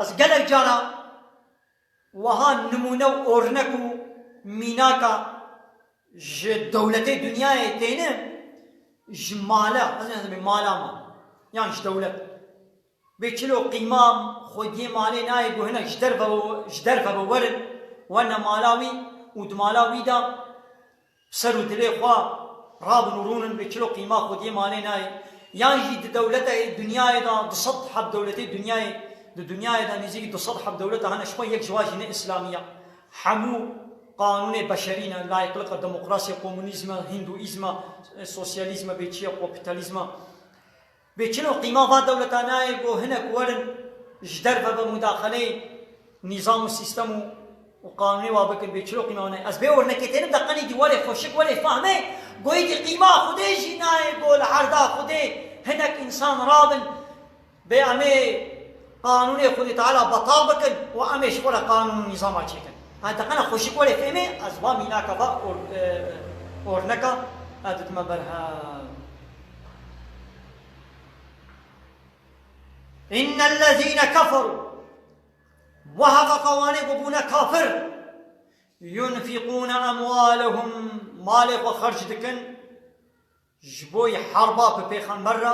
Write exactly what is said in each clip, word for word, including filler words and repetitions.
Ez gelek cara wiha nimûne û ornek û mînaka ji dewletê dinyayê têne, ji mala, ez ne mala me, yan ji dewlet. Bê çilo qîma xwediyê malê nayê ku hinek ji derve, ji derve ve werin, werne mala wî û di mala wî de ser û dilê xwe rabin û rûnin, bê çilo qîma xwediyê malê nayê. Yan jî di dewleta dinyayê de, di sed heb dewletê dinyayê, di dinyayê de nêzîkî du sed heb dewleta hene, ji xwe yek ji wan jî ne îslamî ye. Hemû qanûnê beşerî ne, layîqlika demokrasî, komunîzme, hîndûîzme, sosyalîzme, bê çi ye, kapîtalîzme. Bê çilo qîma va dewleta nayê ku hinek werin ji derve ve mudaxeleyê nîzam û sîstem û, û qanûnê wa bikin, bê çilo qîma nayê. Ez bê ornekê tênim de qenî dî werê xweşik werê fahmê, goyî dî qîma Xwedê jî nayê ku li erda Xwedê hinek însan rabin, bê em ê qanûnê Xwedê Teala betal bikin û em ê ji xwe re qanûn û nîzama çêkin. Ha, deqena xweşik werê fêmê, ez va mînaka va or-, e, orneka, ez didime berhev. إن الذين كفروا، muheqeqa wanê ku bûne kafir, ينفقون أموالهم، malê xwe xerc dikin, ji bo yî herba bi pêxember re,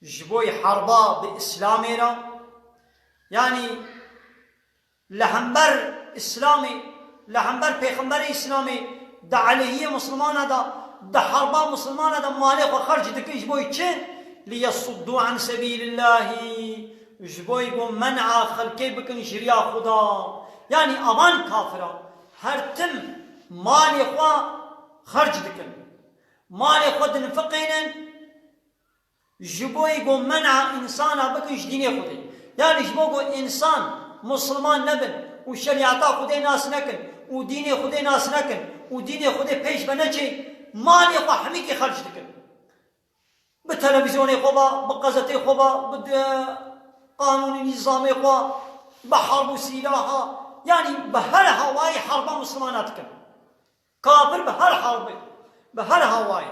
ji bo yî herba bi Îslamê re, yanî li hember Îslamê, li hember pêxemberê Îslamê, di aleyhiyê misilmana de, di herba misilmana de malê xwe xerc dikin ji bo yî çi? ليصدوا عن سبيل الله، ji bo yî ku men'a xelkê bikin ji riya Xuda. Yanî avan kafira her tim malê xwe xerc dikin. Malê xwe dinfiqênin, ji bo yî ku men'a însana bikin ji dînê Xwedê. Yanî ji bo ku însan musulman nebin û şerîeta Xwedê nas nekin û dînê Xwedê nas nekin û dînê Xwedê pêş ve neçê, malê xwe hemîkî xerc dikin. Bi televîzyonê xwe ve, bi qezetê xwe ve, bi de-, qanûnî nîzamê xwe, bi herb û sîlaha, yanî bi her hawayî herba misilmana dikin. Kafir bi her herbê, bi her hawayî.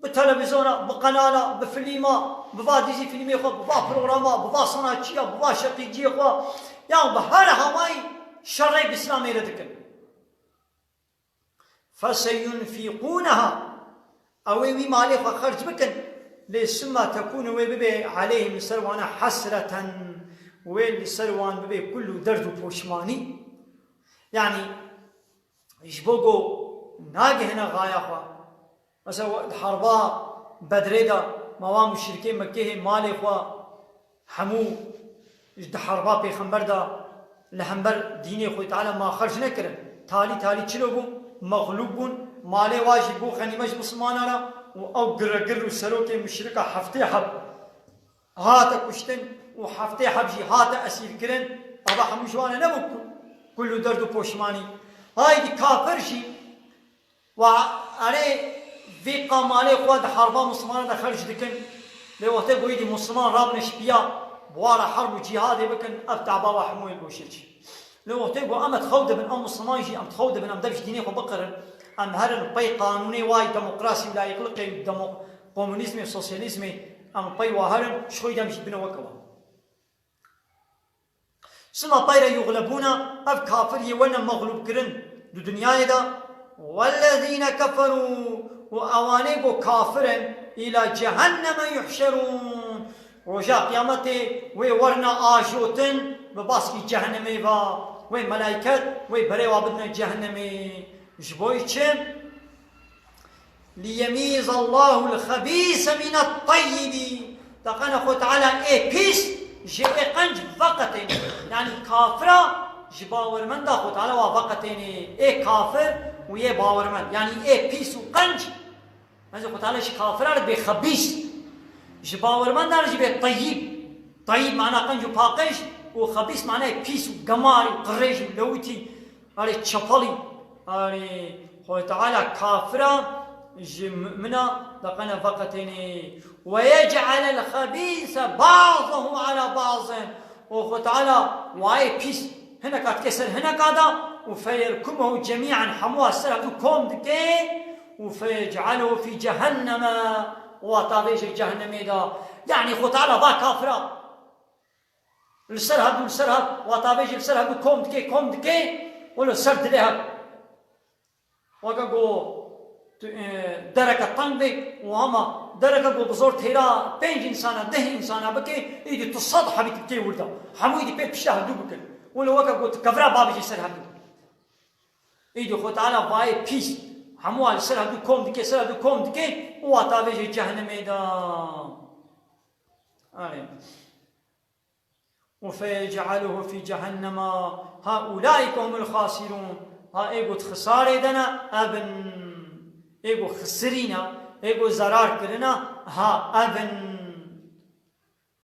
Bi televîzyona, bi qenala, bi filîma, bi va dîzî filîmê xwe, bi va programa, bi va sanatçiya, bi va şeqîciyê xwe, ya bi her hawayî şerê bi Îslamê re dikin. فَسَيُنْفِقُونَهَا. Ew ê wî malê xwe xerc bikin, lê ثُمَّ تَكُونُ، wê bibe عَلَيْهِمْ، li ser wan e, حَسْرَةً، wê li ser wan bibe kul û derd û poşmanî. Yanî ji bo ku nagihine xaya xwe. Mesela, di herba Bedrê de, ma wan muşrikê Mekkehê malê xwe hemû di herba pêxember de li hember dînê Xwedê Teala ma xerc nekirin. Talî talî çilo bû? Mexlûb bûn. Malê wa jî bû xenîme ji misilmanan re û ew girregir û serokê muşrika heftê heb hate kuştin û heftê heb jî hate esîrkirin. Ava hemû ji wan e nebû ku-, kul û derd û poşmanî. Haydî kafir jî wa erê vê qamalê xwe di herba misilmanan de xerc dikin. Lê wextê ku êdî misilman rabine şipiya, bi wa re herb û cîhadê bikin, ev taba wa hemû ê goşê çi. Lê wextê ku em dixew dibin, em misilman jî em dixew dibin, em dev ji dînê xwe biqirin, em herin pey qanûnê wa yî demokrasî û layîqliqê û demo-, komunîzmê, sosyalîzmê, em pey wa herin, ji xwe yî dem jî bine weke wa. Sima peyre yuxlebûna, ev kafir yê wene mexlûb kirin di dinyayê de. Wellezîne keferû, û ewanê ku kafir in, îla cehenneme yuhşerûn. Roja qiyametê wê werine ajotin bi baskî cehennemê ve. Wê melayket, wê berê wa bidine cehennemê. Ji bo çi? لِيَمِيزَ اللّٰهُ الْخَبِيثَ مِنَ الطَّيِّبِ. Deqene Xwe Teala ê pîs ji ê qenc veqetêne. Yanî kafira ji bawermenda Xwe Teala wa veqetêne. Ê kafir û yê bawermend. Yanî ê pîs û qenc. Mesela Xwe Teala ji kafira re bê xebîs. Ji bawermenda re jî bê teyîb. Teyîb mana qenc û paqij û xebîs manayê pîs û gemarî û qirêj û lewitî. Erê çepelî, erê Xwedê Teala kafira ji mumina deqene veqetênê. Ve yec'elel xebîse ba'zehu ala ba'zin. Û Xwedê Teala wayê pîs hineka dike ser hineka da û feyerkumuhu cemî'an, hemû ser hevdû kom dike û feyec'aluhu fî cehenneme û wa tavêje cehennemê da. Yanî Xwedê Teala va kafira. Li ser hevdû, li ser hev, wata vê jî li ser hevdû kom dike, kom dike, û li ser dilê hev. Weke ku tu, e, dereke teng be û hema dereke ku bi zor têra pênc însana, deh însana bike, îdî tu sed hebî tu bikê wirda. Hemû îdî pê pişta hevdû bikin. Wilo weke ku tu kevra babijî ser hevdû. Îdî Xwe Teala vayê pîs. Hemû li ser hevdû kom dike, ser hevdû kom dike û wata vê jî cehennemê de. Amin. Û feyec'eluhu fî cehennema, ha ulâike humul xasirûn, ha ê got xisarê de ne, ev in, ê got xisirîne, ê got zerar kirine, ha ev in.